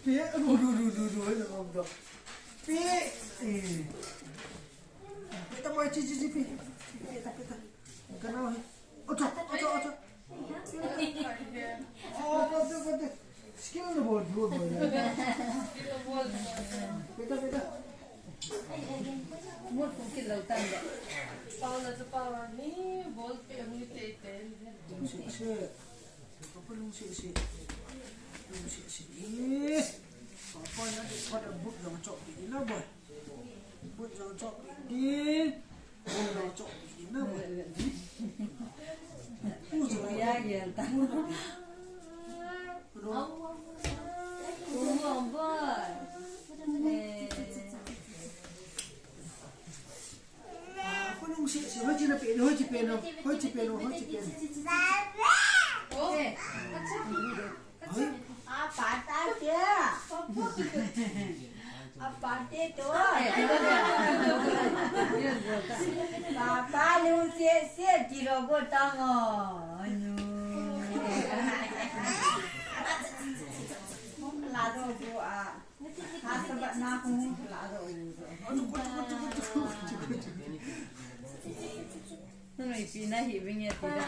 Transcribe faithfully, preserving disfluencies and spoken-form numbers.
Eh, aduh, duh, duh, duh, duh, eh, aduh, duh. Pi, eh. Pita boy, chi, chi, chi, pi. Pita, pita. Kana, eh. Ocha, ocha, ocha. Oh, bote, bote. Skill na bote, bote, bote. Pita, pita. Mut kum kit lou tan da. Pau na chu pau ni, ball pe hung te te. Lungset se. Papa lungset se. Lungset se. Eh. Papa na de pada boot jong chop pi na boy. Boot jong chop pi. Boot jong chop pi na boy. Usa la. Ya, ya, ta. Ro. Boy. Eh. Ah, ko lungset se, hoiche na pe, hoiche pe no, hoiche pe no, hoiche pe no. Hoi. Ah, pata ke. Ah, pate to. Papa lungset se, tiro bo tamo. Anu. La do bo a. Nunui pi na hi vinge ti da.